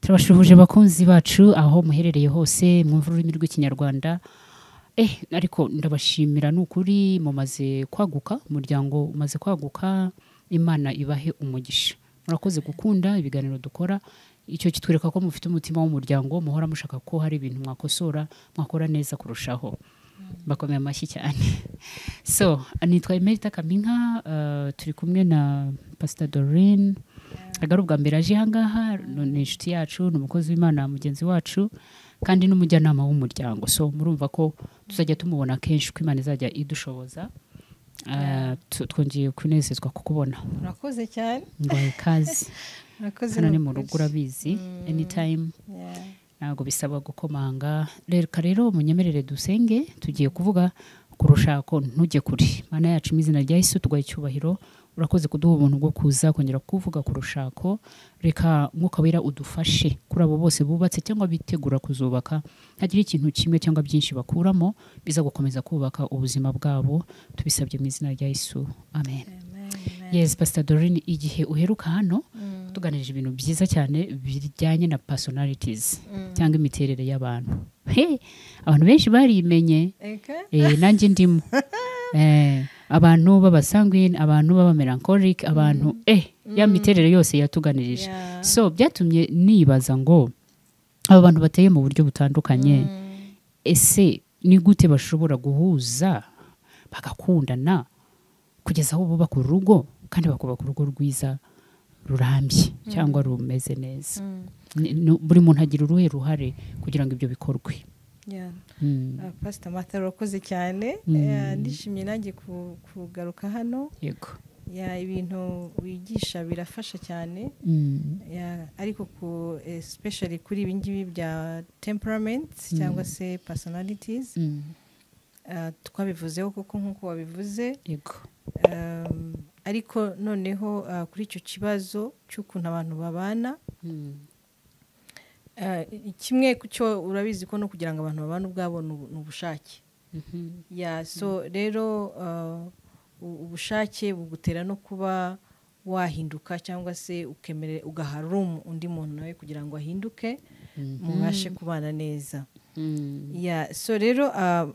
Turabashuhuje bakunzi bacu aho muherereye hose mwumva ururimi rw'Ikinyarwanda. Ariko ndabashimira ni ukuri, mumaze kwaguka, umuryango umaze kwaguka, Imana ibahe umugisha. Murakoze gukunda ibiganiro dukora, icyo kitwereka ko mufite umutima w'umuryango, muhora mushaka ko hari ibintu mwakosora, mwakora neza kurushaho. Bakomeye amashyi cyane. So, nitwa Emerita Kaminka, turi kumwe na Pastor Doreen. Agari ubwa mbere aje ahangaha, ni inshuti yacu, ni umukozi w'Imana mugenzi wacu, kandi n'umujyanama w'umuryango. So murumva ko tuzajya tumubona kenshi, ko Imana izajya idushoboza. Twongeye kunezezwa kukubona. Murakoze cyane. Ngo ikaze. Murakoze. Hano ni mu rugo urabizi, anytime. Ntabwo bisaba gukomanga. Reka rero munyemerere dusenge, tugiye kuvuga ku rushako ntujye kure. Mana yacu mu izina rya Yesu tuguhaye icyubahiro, urakoze kuduha ubuntu bwo kuza kongera kuvuga ku rushako. Reka Mwuka Wera udufashe kuri abo bose bubatse cyangwa bitegura kuzubaka, hagire ikintu kimwe cyangwa byinshi bakuramo biza gukomeza kubaka ubuzima bwabo, tubisabye mu izina rya Yesu, amen. Yes, Pastor Doreen, igihe uheruka hano tuganirije ibintu byiza cyane bijyanye na personalities cyangwa imiterere y'abantu. Abantu benshi barimenye, nanjye ndimo. Abantu b'abasanguine, abantu b'abamelancholic, abantu ya miterere yose yatuganirije. So byatumye nibaza ngo aba bantu bateye mu buryo butandukanye, ese ni gute bashobora guhuza bagakundana kugeza aho bubaka urugo, kandi bakubaka urugo rwiza rurambye cyangwa rumeze neza? Buri muntu agira uruhe ruhare kugira ngo ibyo bikorwe? Pastor Martha, urakoze cyane. Ndishimye nanjye kugaruka hano. Yego. Ibintu wigisha birafasha cyane. Ariko ku especially kuri ibi ngibi bya temperament cyangwa se personalities, twabivuzeho kuko nkuko wabivuze. Yego. Ariko noneho kuri icyo kibazo cy'ukuntu abantu babana, kimwe cyo urabizi ko no kugira ngo abantu babane ubwabo ni ubushake. So rero ubushake bugutera no kuba wahinduka cyangwa se ukemere ugaha room undi muntu nawe kugira ngo ahinduke, mubashe kubana neza. So rero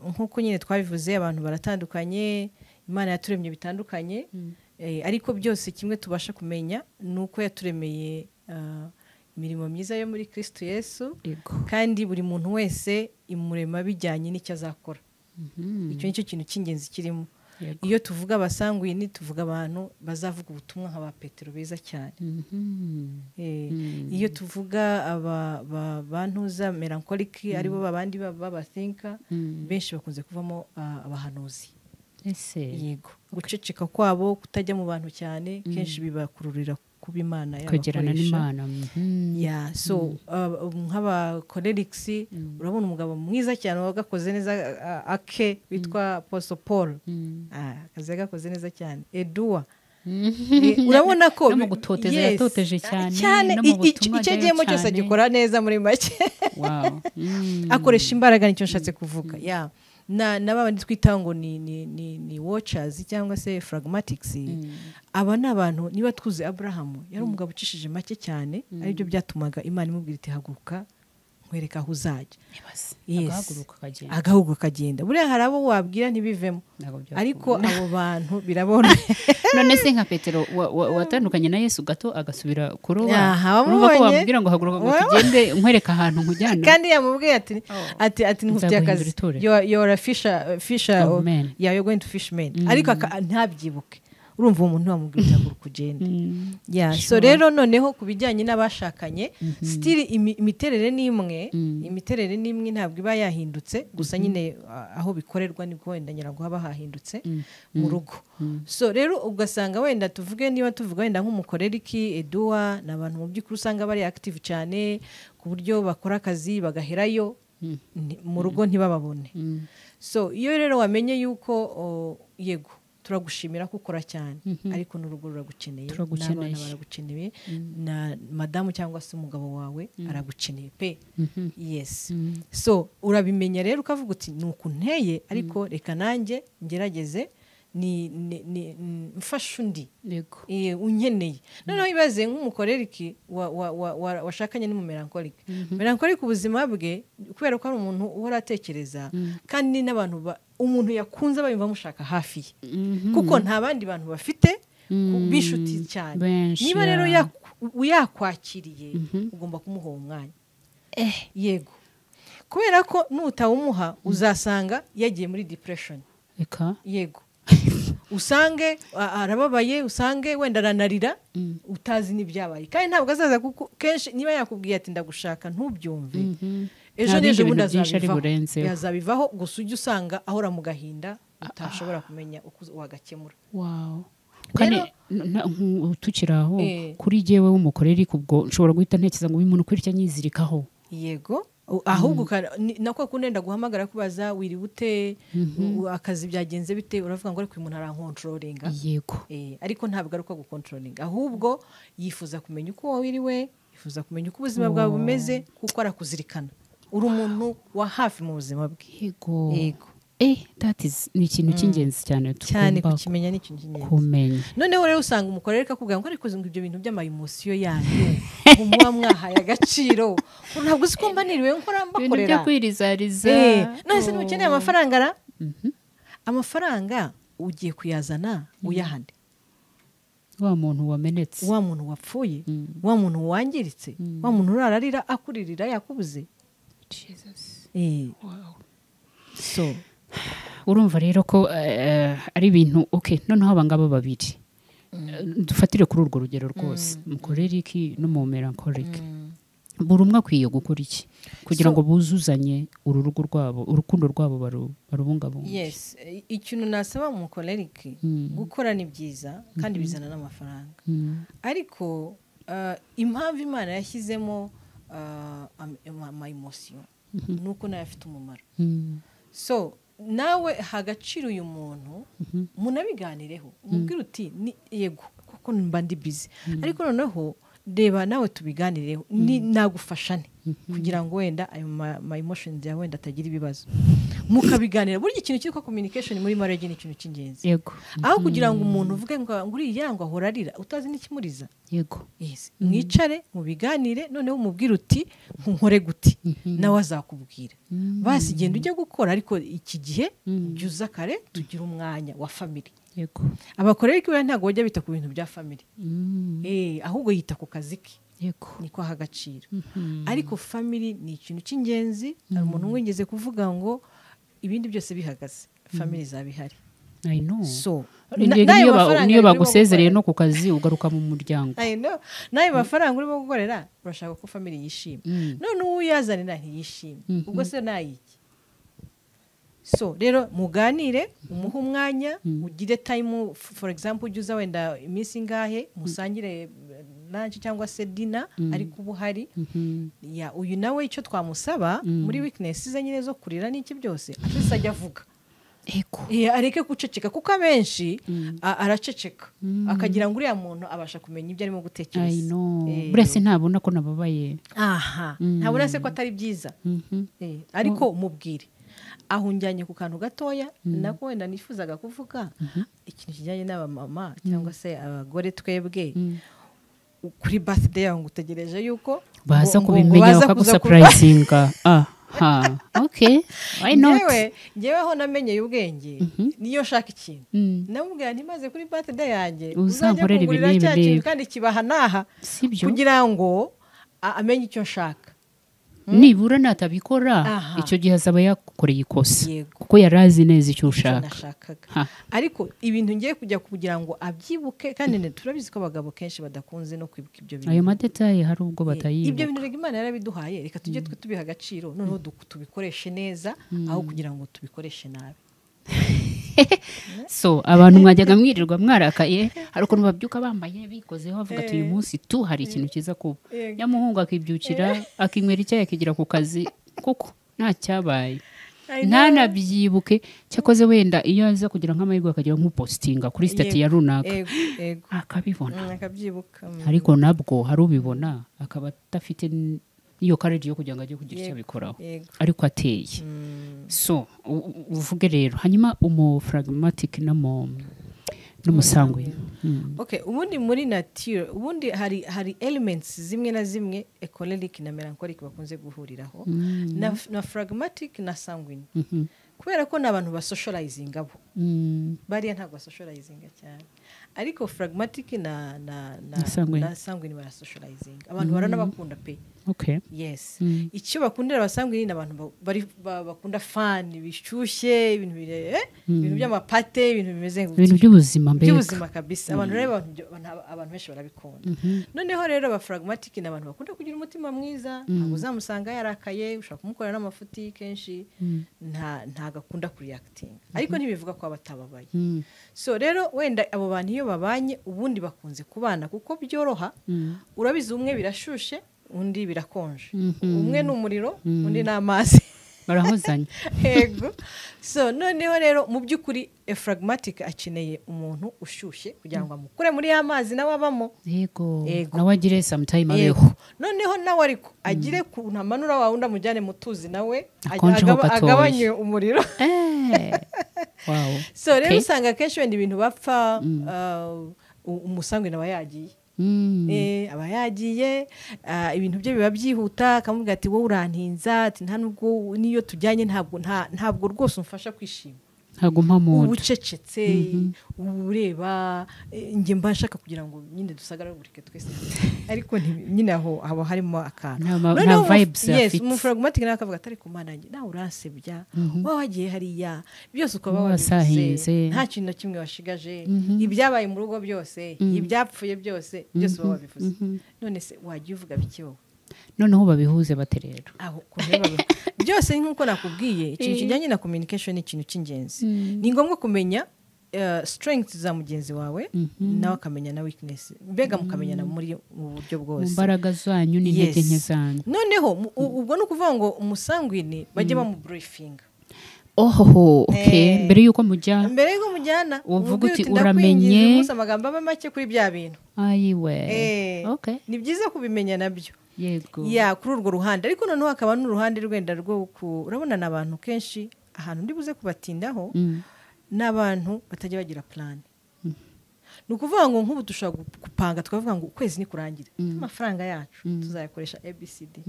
nkuko nyine twabivuze, abantu baratandukanye, Imana yaturemye bitandukanye, ariko byose kimwe tubasha kumenya nuko yaturemeye imirimo myiza yo muri Kristo Yesu, kandi buri muntu wese imurema bijyanye n'icyo azakora. Icyo nicyo kintu cy'ingenzi kirimo. Iyo tuvuga abasanguini tuvuga abantu bazavuga ubutumwa nka ba Petero beza cyane. Iyo tuvuga aba bantuza melancholic, aribo babandi baba thinker, benshi bakunze kuvamo abahanuzi. Ese. Yego. Guceceka kwabo, kutajya mu bantu cyane, kenshi bibakururira kuba Imana kwegerana n'Imana. So nk'aba cholerics, urabona umugabo mwiza cyane wagakoze neza ake witwa Apostle Paul. Akazi yagakoze neza cyane. Edua. Urabona ko no mu gutoteza yatoteje cyane, no mu butumwa icyo agiyemo cyose agikora neza muri make. Akoresha imbaraga, nicyo nshatse kuvuga. Na babandi twita ngo ni watchers cyangwa se phlegmatics. Aba ni abantu, niba twuze Abraham yari umugabo ucishije make cyane, aribyo byatumaga Imana imubwira iti haguruka nkwereka aho uzajya. Agahaguruka akagenda. Agahaguruka akagenda. Buriya hari abo wabwira ntibivemo, ariko abo bantu birabona. None se nka Petero watandukanye na Yesu gato agasubira kuroba, urumva ko wamubwira ngo haguruka ngo tugende nkwereka ahantu nkujyana, kandi yamubwiye ati ati nkufitiye akazi, you are a fisher of men. Yeah, you're going to fish men. Ariko ntabyibuke. Urumva umuntu wamubwira ati haguruka ugende. So rero noneho kubijyanye n'abashakanye, still imiterere ni imwe, imiterere ni imwe ntabwo iba yahindutse, gusa nyine aho bikorerwa nibwo wenda ngira ngo haba hahindutse mu rugo. So rero ugasanga wenda tuvuge niba tuvuga wenda nk'umukoreriki Edua, ni abantu mu by'ukuri usanga bari active cyane ku buryo bakora akazi bagaherayo mu rugo ntibababone. So iyo rero wamenye yuko yego turagushimira ko ukora cyane, ariko n'urugo ruragukeneye, n'abana baragukeneye, na madamu cyangwa se umugabo wawe aragukeneye pe. Yes. So urabimenya rero ukavuga uti nuko nteye, ariko reka nanjye ngerageze Ni mfasha undi unkeneye. Noneho ibaze nk'umukoreriki washakanye n'umumelancholic. Melancholic ubuzima bwe kubera ko ari umuntu uhora atekereza, kandi n'abantu umuntu yakunze bayumva mushaka hafi ye, kuko nta bandi bantu bafite bishuti cyane. Niba rero yakwakiriye ugomba kumuha umwanya. Yego, kubera ko nutawumuha uzasanga yagiye muri depression. Yego, usange arababaye, usange wenda aranarira, utazi n'ibyabaye. Kandi ntabwo azaza, kuko kenshi niba yakubwiye ati ndagushaka ntubyumve, ejo n'ejo bundi azabivaho. Gusa ujya usanga ahora mu gahinda utashobora kumenya uko wagakemura. Wow. Kandi tukiri aho, kuri jyewe w'umukoreri kubwo nshobora guhita ntekereza ngo uyu muntu kuri icyo anyizirikaho. Yego, ahubwo nako kunenda guhamagara kubaza wiri bute, akazi byagenze bite, uravuga ngo ariko uyu muntu arankontrolinga. Yego. Ariko ntabwo ari uko gukontrolinga, ahubwo yifuza kumenya uko wiriwe, yifuza kumenya uko ubuzima bwawe bumeze, kuko arakuzirikana. Uri umuntu wa hafi mu buzima bwe. Yego. Yego. That is ni ikintu cy'ingenzi cyane cyane kukimenya, ni ikintu cy'ingenzi kumenya. Noneho rero usanga umukorereka akubwira ngo ariko ngo ibyo bintu by'amayimosiyo yanyu muba mwahaye agaciro, ntabwo uzi ko mba niriwe nkora mbakorera ibintu byo kwirizariza. None se ntukeneye amafaranga ra? Amafaranga ugiye kuyazana uyahane wa muntu wamenetse, wa muntu wapfuye, wa muntu wangiritse, wa muntu urararira akuririra yakubuze. Jesus. Wow. So urumva rero ko ari ibintu. Okay, noneho abangaba babiri dufatire kuri urwo rugero rwose, umukoreriki n'umumelancholic, buri umwe akwiye gukora iki kugira ngo buzuzanye uru rugo rwabo, urukundo rwabo barubungabunge? Yes, ikintu nasaba umukoreriki gukora ni byiza kandi bizana n'amafaranga, ariko impamvu Imana yashyizemo ama emotion nuko nayo afite umumaro. So nawe hagaciro uyu muntu, munabiganireho, umubwire uti yego kuko mba ndi busy, ariko noneho reba nawe tubiganireho, nagufashane kugira ngo wenda ayo ma emotions yawe wenda atagira ibibazo. Mukabiganira. Burya ikintu cyitwa communication muri marriage ni ikintu cy'ingenzi. Yego. Aho kugira ngo umuntu uvuge ngo uriya ngo ahora arira utazi n'ikimuriza. Yego. Yes. Mwicare mubiganire, noneho umubwire uti nkore guti, nawe azakubwira. Basi genda ujye gukora, ariko iki gihe jya uza kare tugira umwanya wa family. Yego. Abakorera we ntabwo bajya bita ku bintu bya family. Ahubwo yita ku kazi ke. Yego. Niko aha agaciro. Ariko family ni ikintu cy'ingenzi. Hari umuntu wigeze kuvuga ngo ibindi byose bihagaze, family zabihari. I know. So niyo bagusezereye no ku kazi ugaruka mu muryango. I know. Nayo mafaranga urimo gukorera urashaka ko family yishima. None uyazanira ntiyishime. Ubwo se nayiki? So rero muganire, umuhe umwanya, ugire time, for example ujye uza wenda iminsi ingahe musangire lunch cyangwa se dinner, ariko ubu hari ya uyu nawe icyo twamusaba muri weakness ze nyine zo kurira n'iki byose, at least ajya avuga. Ego. Areke guceceka, kuko abenshi araceceka akagira ngo uriya muntu abasha kumenya ibyo arimo gutekereza. I know. Burese ntabona ko nababaye. Aha. Ntabona se ko atari byiza. Ariko mubwire. Aho njyanye ku kantu gatoya nako wenda nifuzaga kuvuga ikintu kijyanye n'abamama cyangwa se abagore twebwe, kuri birthday yawe ngutegereje yuko baza kubimenya bakagusurprisinga. Aha, okay, why not? Njyewe ho namenyeye ubwenge, niyo nshaka ikintu namubwira nti maze kuri birthday yanjye uzajya kungurira cya kintu kandi kibaha naha, kugira ngo amenye icyo nshaka. Nibura natabikora icyo gihe azaba yakoreye ikosa, kuko yarazi neza icyo ushaka. Ariko ibintu ngiye kujya kugira ngo abyibuke, kandi turabizi ko abagabo kenshi badakunze no kwibuka ibyo bintu. Ayo madetaye hari ubwo batayibuka. Ibyo bintu rega Imana yarabiduhaye, reka tujye twe tubiha agaciro, noneho tubikoreshe neza aho kugira ngo tubikoreshe nabi. So abantu mwajyaga mwirirwa mwarakaye, hari ukuntu babyuka bambaye bikozeho bavuga ati uyu munsi tu hari ikintu cyiza kuba. Nyamuhungu akibyukira akinywera icyayi akigira ku kazi kuko nta cyabaye, ntanabyibuke. Cyakoze wenda iyo aza kugira nk'amahirwe akagira nk'upostinga kuri stati ya runaka akabibona, akabyibuka. Ariko nabwo hari ubibona akaba adafite Iyo courage yo kugira ngo ajye kugira icyo abikoraho, ariko ateye. So uvuge rero hanyuma umu phlegmatic n'umusanguine. Okay, ubundi muri nature, ubundi hari elements zimwe na zimwe choleric na melancholic bakunze guhuriraho, na phlegmatic na sanguine, kubera ko ni abantu basocializinga bo. Bariya ntabwo basocializinga cyane, ariko phlegmatic na Na sanguine. na sanguine barasocializinga, abantu baranabakunda pe. Yes. Icyo bakundira abasanguine ni abantu bakunda fun, bishyushye, ibintu ibintu by'amaparty, ibintu bimeze gutyo. Ibintu by'ubuzima mbega. By'ubuzima kabisa. Abantu rero, abantu benshi barabikunda. Noneho rero aba phlegmatic ni abantu bakunda kugira umutima mwiza. Ntabwo uzamusanga yarakaye, ushobora kumukorera n'amafuti kenshi, ntago akunda kureactinga, ariko ntibivuga ko aba atababaye. So rero wenda abo bantu iyo babanye, ubundi bakunze kubana kuko byoroha. Urabizi, umwe birashushe, undi birakonje, umwe ni umuriro, undi ni amazi. Barahozanya. Yego. So noneho rero mu by'ukuri phlegmatic akeneye umuntu ushyushye kugira ngo amukure muri ya mazi nawe abamo. Yego. Nawe agire sometime abeho. Noneho nawe ariko agire ku ntamanura wa wundi, amujyane mu tuzi nawe Akonjeho gatoya. agabanye umuriro. So rero usanga akenshi wenda ibintu bapfa, umusanguine aba yagiye. Aba yagiye, ibintu bye biba byihuta, akamubwira ati: "Wowe urantinza," ati: "Nta nubwo niyo tujyanye ntabwo rwose umfasha kwishima." Ntabwo mpa Uba mood. ucecetse, uba ureba, njye mba nshaka kugira ngo nyine dusagaragurike twese, ariko nyine aho haba harimo akantu. Nta Noneho vibes yes, afite. Umuphlegmatic nawe akavuga ati: "Ariko Mana yanjye, nawe uransebya, waba wagiye hariya byose ukaba wabivuze, Wasahinze. nta kintu na kimwe washigaje, ibyabaye mu rugo byose, ibyapfuye byose, byose uba wabivuze. None se wajya uvuga bike wowe?" Noneho babihuze bate rero? Aho ukuntu rero byose nk'uko nakubwiye, ikintu kijyanye na communication ni ikintu cy'ingenzi. Ni ngombwa kumenya strengths za mugenzi wawe, nawe akamenya na weakness, mbega mukamenyana muri mu buryo Mu bwose. mbaraga zanyu n'intege Yes. nke zanyu. Noneho ubwo ni ukuvuga ngo umusanguine bajye bamubriefinga. Ohoho, okay. Mbere y'uko mujya Mbere y'uko mujyana, Uvuga umubwire uti, uti: "Uramenye." "Ndakwinginze, umunsi amagambo abe make kuri bya bintu." Ayiwe. Ni byiza kubimenya nabyo. Ya, kuri urwo ruhande. Ariko noneho hakaba n'uruhande rwenda rwo ku urabona ni abantu kenshi, ahantu ndi buze kubatindaho, ni abantu batajya bagira plan. Ni ukuvuga ngo nk'ubu dushobora gupanga tukavuga ngo ukwezi nikurangira amafaranga yacu tuzayakoresha ABCD.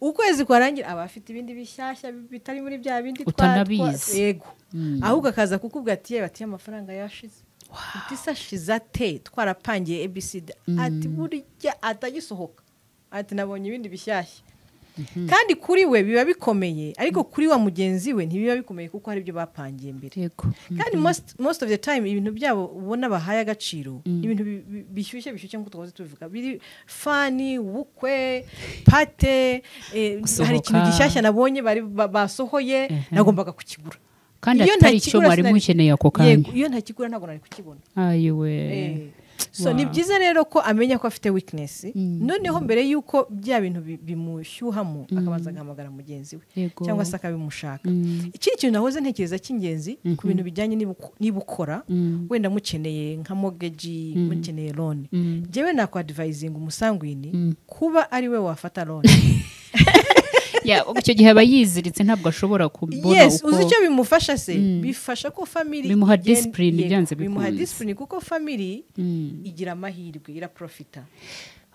Ukwezi kwarangira aba afite ibindi bishyashya bitari muri bya bindi Utanabizi. Yego. Ahubwo akaza kukubwira ati: "Yewe," ati, "amafaranga yashize." Uti: "Se ashize ate twarapangiye ABCD?" Ati: "Burya atagisohoka," ati: "nabonye ibindi bishyashya." Kandi kuri we biba bikomeye, ariko kuri wa mugenzi we ntibiba bikomeye kuko hari ibyo bapangiye mbere. Kandi most of the time ibintu byabo ubona bahaye agaciro ni ibintu bishyushye bishyushye, nk'uko twahoze tubivuga, biri fun, ubukwe, party, hari Gusohoka. ikintu gishyashya nabonye bari basohoye, nagombaga kukigura. Kandi Iyo atari icyo ntakigura mwari mukeneye ako kanya. Yego, iyo ntakigura ntabwo nari kukibona. Ayiwe. So ni byiza rero ko amenya ko afite weakness, noneho mbere y'uko bya bintu bimushyuhamo akabanza agahamagara mugenzi we cyangwa se akabimushaka. Ikindi kintu nahoze ntekereza cy'ingenzi ku bintu bijyanye niba ukora, wenda mukeneye nka mortgage, mukeneye loan, njyewe nakwadvisinga umusanguine kuba ari we wafata loan. Ya, icyo gihe aba yiziritse, ntabwo ashobora kubona Yes. uko Uzi icyo bimufasha se? Bifasha ko family Bimuha discipline, Yego, byanze bimuha bikunze. discipline kuko family igira amahirwe, iraprofita.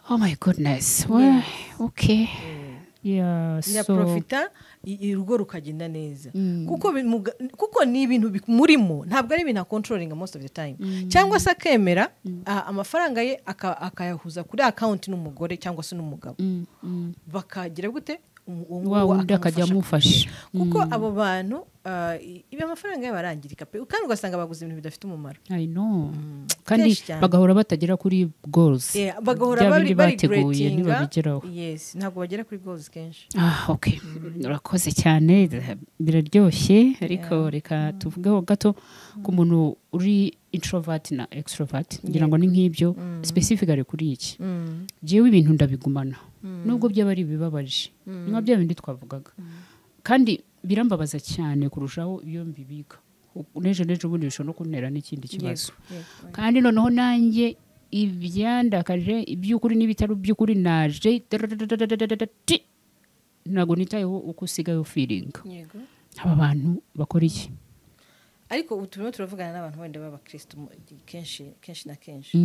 Oh my goodness. Well, okay, yeah, so Iraprofita, urugo rukagenda neza, kuko ni ibintu bimurimo, ntabwo ari ibintu acontrollinga most of the time, cyangwa se akemera amafaranga ye akayahuza kuri account n'umugore cyangwa se n'umugabo, bakagira gute? Uwo Wa nguwo wundi akajya akamufasha. amufasha. Kuko abo bantu, ibi amafaranga yabo arangirika pe, kandi ugasanga baguze ibintu bidafite umumaro. I know. Kandi Kenshi cyane. bagahora batagera kuri goals. Bagahora Bya bari bindi bari bateguye regrettinga. ntibabigeraho. Yes, ntabwo bagera kuri goals kenshi. Ah, okay. Urakoze cyane, biraryoshye, ariko reka tuvugeho gato ku muntu uri introvert na extrovert. Ngira ngo ni nk'ibyo specifically kuri iki. Jewe ibintu ndabigumana nubwo byaba ari ibibabaje, ni nka bya bindi twavugaga, kandi birambabaza cyane kurushaho iyo mbibika. N'ejo n'ejo bundi bishobora no kuntera n'ikindi kibazo. Yego. Kandi noneho nanjye Ibyandakaje iby'ukuri n'ibitari by'ukuri, naje ntabwo nitayeho uko usigaye ufeelinga. Aba bantu bakora iki? Ariko ubu turimo turavugana n'abantu wenda b'abakristo kenshi kenshi na kenshi.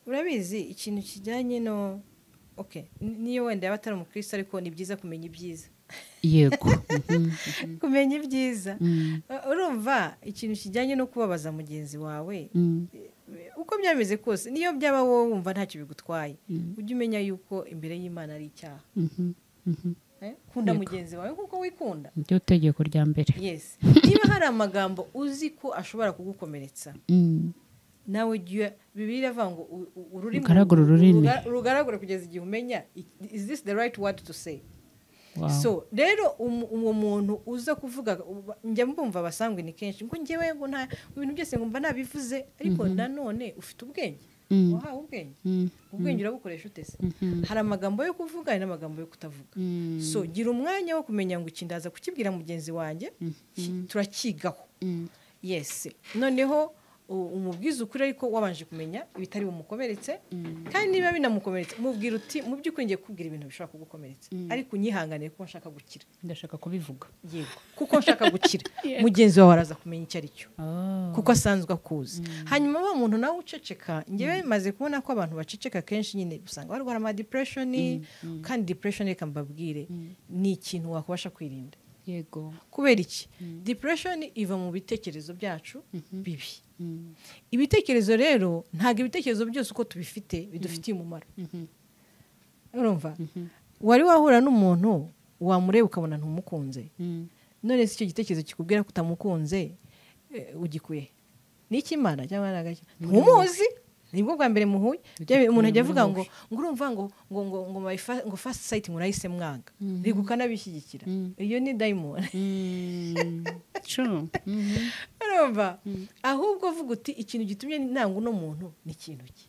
Urabizi, ikintu kijyanye no, okay, niyo wenda yaba atari umukristo, ariko ni byiza kumenya ibyiza. Kumenya ibyiza. Urumva, ikintu kijyanye no kubabaza mugenzi wawe, uko byameze kose, niyo byaba wowe wumva ntacyo bigutwaye, ujye umenya yuko imbere y'Imana ari icyaha. Kunda mugenzi wawe kuko wikunda. Niryo tegeko rya mbere. Yes, niba hari amagambo uzi ko ashobora kugukomeretsa, nawe jya, Bibiliya iravuga ngo ururimi Rugaragura ururimi. Rugaragura kugeza igihe umenya, is this the right word to say? Wow. So rero uwo muntu uza kuvuga, njya mbumva abasangwa ni kenshi ngo njyewe ngo nta ibintu byose ngo mba nabivuze, ariko nanone ufite ubwenge, wahawe ubwenge. Ubwenge urabukoresha ute se? Hari amagambo yo kuvuga, hari n'amagambo yo kutavuga. So gira umwanya wo kumenya ngo iki ndaza kukibwira mugenzi wanjye, turakigaho. Yes, noneho umubwize ukuri, ariko wabanje kumenya ibitari bumukomeretse. Kandi niba binamukomeretse, mubwira uti: "Mu by'ukuri ngiye kukubwira ibintu bishobora kugukomeretsa, ariko unyihanganire kuko nshaka gukira." Ndashaka kubivuga. Yego, kuko nshaka gukira. Mugenzi wawe araza kumenya icyo ari cyo kuko asanzwe akuzi. Hanyuma wa muntu nawe uceceka, njyewe maze kubona ko abantu baceceka kenshi nyine usanga barwara ama depression. Kandi depression, reka mbabwire, ni ikintu wakubasha kwirinda. Kubera iki? Depression iva mu bitekerezo byacu bibi. Ibitekerezo rero, ntabwo ibitekerezo byose uko tubifite bidufitiye umumaro. Urumva, wari wahura n'umuntu, wamureba ukabona ntumukunze? None se icyo gitekerezo kikubwira ko utamukunze, ugikuye ni icy'Imana cyangwa ni agaki? Ntumuzi, nibwo bwa mbere muhuye. Umuntu ajya avuga ngo urumva ngo ngo first sight, ngo nahise mwanga, reka ukanabishyigikira. Iyo ni dayimoni. True. Urumva, ahubwo vuga uti: "Ikintu gitumye nanga uno muntu ni ikintu ki?"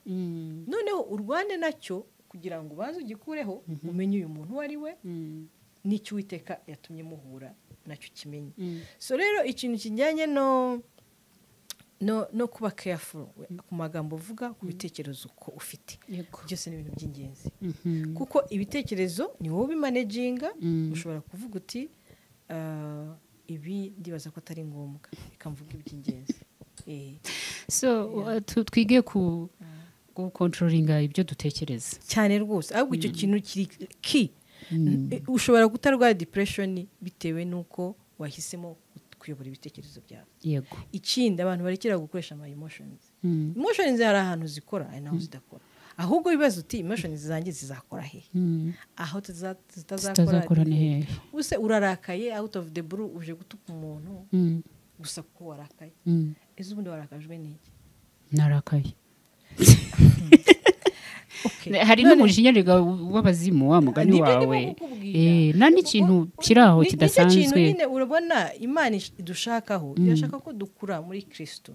Noneho urwane nacyo kugira ngo ubanze ugikureho, umenye uyu muntu uwo ari we n'icyo Uwiteka yatumye muhura nacyo kimenye. So rero ikintu kijyanye no kuba careful ku magambo uvuga, ku bitekerezo uko ufite, byose ni ibintu by'ingenzi, kuko ibitekerezo ni wowe ubimanaginga. Ushobora kuvuga uti: "Ah, ibi ndibaza ko atari ngombwa, reka mvuge iby'ingenzi." So twige ku gucontrollinga ibyo dutekereza. Cyane rwose. Ahubwo icyo kintu kiri ki ushobora kutarwara depression bitewe n'uko wahisemo kuyobora ibitekerezo byawe. Ikindi, abantu barekera gukoresha ama emotions. Emotions hari ahantu zikora, hari n'aho zidakora. Ahubwo wibaza uti: "Emotions zanjye zizakora he?" Aho zitazakora Zitazakora ni hehe? Use urarakaye, out of the blue uje gutuka umuntu gusa kuko warakaye. Ese ubundi warakajwe n'iki? Narakaye. Okay. Hari n'umujinya rega w'abazimu, wa mugani Nibyo ndimo wawe. kukubwira. Nta n'ikintu kiri aho Nicyo kintu kidasanzwe. nyine urabona Imana idushakaho, irashaka ko dukura muri Kristo.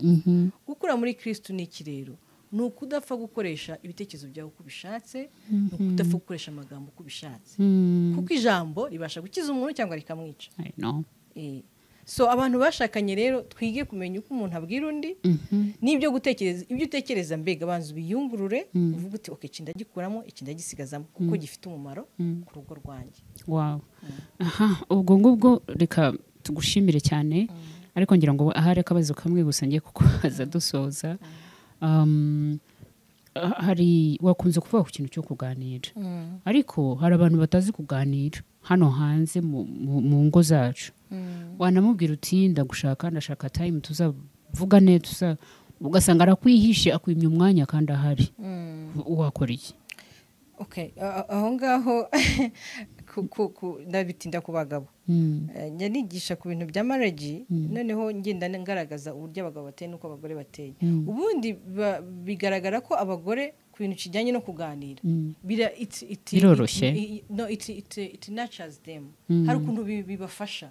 Gukura muri Kristo ni iki rero? Ni ukudapfa gukoresha ibitekerezo byawe uko ubishatse, ni ukudapfa gukoresha amagambo uko ubishatse, kuko ijambo ribasha gukiza umuntu cyangwa rikamwica. I know. So abantu bashakanye rero, twige kumenya uko umuntu abwira undi n'ibyo gutekereza, ibyo utekereza. Mbega banza ubiyungurure, uvuge uti: "Okay, iki ndagikuramo, iki ndagisigazamo kuko gifite umumaro ku rugo rwanjye." Wow. Aha, ubwo ngubwo reka tugushimire cyane, ariko ngira ngo ahari akabazo kamwe gusa ngiye kukubaza dusoza. Hari wakunze kuvuga ku kintu cyo kuganira, ariko hari abantu batazi kuganira hano hanze mu ngo zacu. Wanamubwira uti: "Ndagushaka, ndashaka time tuzavugane," tuza ugasanga arakwihishe, akwimye umwanya kandi ahari. Wakora iki? Okay, aho ngaho ndabitinda ku bagabo. Njya nigisha ku bintu bya marriage, noneho ngenda ngaragaza uburyo abagabo bateye n'uko abagore bateye. Ubundi bigaragara ko abagore ku bintu kijyanye no kuganira Biroroshye. No, it nurtures them. Hari ukuntu bibafasha,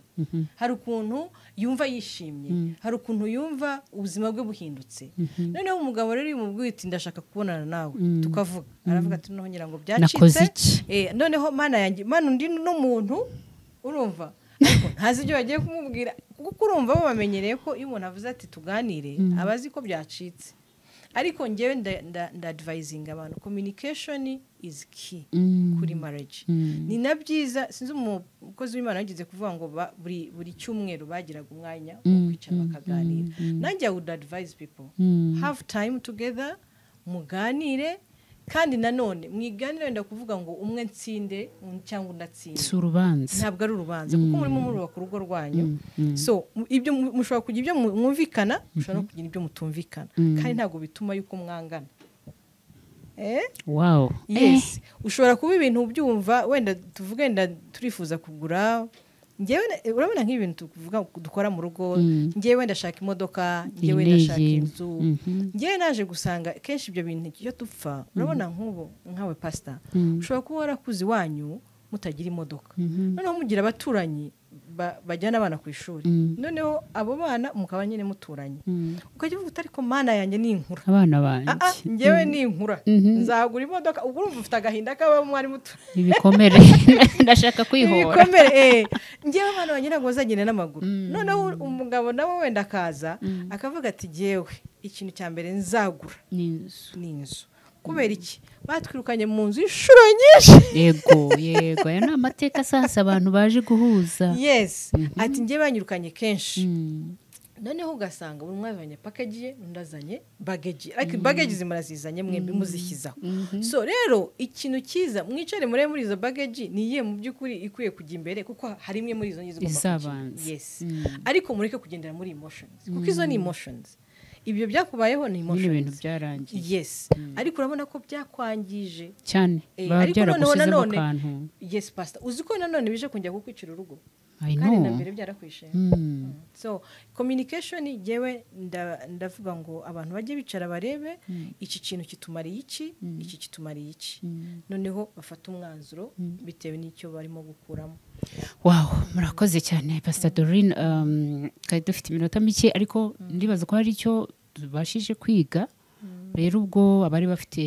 hari ukuntu yumva yishimye, hari ukuntu yumva ubuzima bwe buhindutse. Noneho umugabo rero iyo umubwiye uti: "Ndashaka kubonana nawe tukavuga," aravuga ati: "Noneho ngira ngo Nakoze byacitse." iki? Noneho Mana yanjye, Mana, undi n'umuntu urumva, ariko ntazi ibyo bagiye kumubwira, kuko urumva bo bamenyereye ko iyo umuntu avuze ati: "Tuganire," aba azi ko byacitse. Ariko ngewe nda advising abantu, communication is key kuri marriage. Ni na byiza, sinzi umukozi w'Imana yagize kuvuga ngo buri cyumweru bagiraga umwanya wo kwicara bakaganira. Nanjye I would advise people, have time together, muganire. Kandi nanone mwiganire wenda kuvuga ngo umwe ntsinde cyangwa undi atsinde, si urubanza, ntabwo ari urubanza, kuko murimo murubaka urugo rwanyu. So ibyo mushobora kugira ibyo mwumvikana, mushobora no kugira ibyo mutumvikana, kandi ntabwo bituma yuko mwangana. Wow. Yes, ushobora kuba ibintu ubyumva, wenda tuvuge wenda turifuza kugura, ngewe urabona nk'ibintu tuvuga dukora mu rugo, ngewe ndashaka imodoka, ngewe ndashaka inzu, ngewe naje gusanga kenshi ibyo bintu iyo dupfa, urabona nk'ubu nkawe pastor, ushobora kuba warakuze iwanyu mutagira imodoka, noneho mugira abaturanyi bajyana abana ku ishuri, noneho abo bana mukaba nyine muturanye, ukajya uvuga uti ariko mana yanjye ni inkura, abana banjye ngewe ni inkura, nzagura imodoka. Ubwo urumva ufite agahinda k'abo mwari muturanye, ibikomere, ndashaka kwihora ibikomere, ngewe abana banjye ntabwo bazagenda n'amaguru. Noneho umugabo nawe wenda akaza akavuga ati ngewe ikintu cya mbere nzagura ni inzu. Kubera iki batwirukanye mu nzu inshuro nyinshi? Yego yego, aya ni amateka sasa abantu baje guhuza. Yes, ati ngiye banyirukanye kenshi. Noneho ugasanga buri umwe azanye package ye, undi azanye baggage, ariko baggage zimurazizanye mwembi muzishyizaho. So rero ikintu cyiza mwicare mure muri izo baggage ni iye mu by'ukuri ikwiye kujya imbere, kuko hari imwe muri izo ngizo igomba kujya. Yes, ariko mureke kugendera muri emotions, kuko izo ni emotions. Ibyo byakubayeho ni emotions, ibintu byarangiye. Yes, ariko urabona ko byakwangije cyane, ariko noneho nanone yes pastor, uzi ko nanone bije kongera kukwicira urugo, kandi na mbere byarakwishe. So communication, jewe ndavuga ngo abantu bajye bicara barebe iki kintu kitumariye iki, iki kitumariye iki, noneho bafata umwanzuro bitewe n'icyo barimo gukuramo. Wow, murakoze cyane Pastor Doreen. Kandi dufite iminota mike, ariko ndibaza ko hari icyo tubashije kwiga. Rero ubwo abari bafite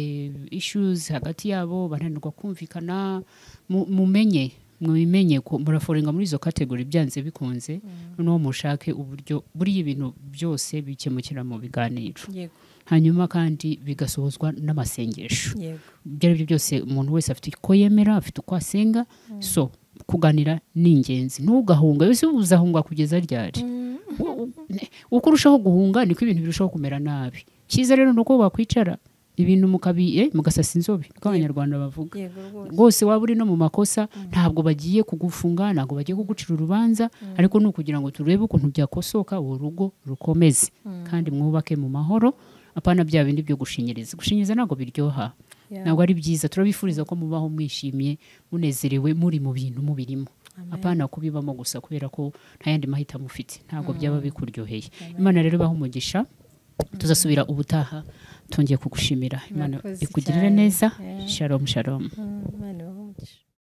issues hagati yabo bananirwa kumvikana, mumenye mubimenye ko muraforinga muri izo category byanze bikunze, noneho mushake uburyo buri ibintu byose bikemukira mu biganiro. Hanyuma kandi bigasohozwa n'amasengesho. Ibyo ari byo byose umuntu wese afite uko yemera, afite uko asenga. So kuganira ni ingenzi, ntugahunga. Ese uzahunga kugeza ryari? Uko urushaho guhunga niko ibintu birushaho kumera nabi. Cyiza rero nuko wakwicara ibintu mukabiye mugasasa inzobe, niko abanyarwanda bavuga. Rwose waba uri no mu makosa, ntabwo bagiye kugufunga, ntabwo bagiye kugucira urubanza, ariko ni ukugira ngo turebe ukuntu byakosoka uwo rugo rukomeze, kandi mwubake mu mahoro, apana bya bindi byo gushinyiriza. Gushinyiriza ntabwo biryoha, ntabwo ari byiza. Turabifuriza ko mubaho mwishimye, munezerewe, muri mu bintu mubirimo, apana kubibamo gusa kubera ko nta yandi mahitamo ufite, ntabwo byaba bikuryoheye. Imana rero ibahe umugisha. Tuzasubira ubutaha, twongeye kugushimira. Imana ikugirire neza. Shalom shalom. Imana.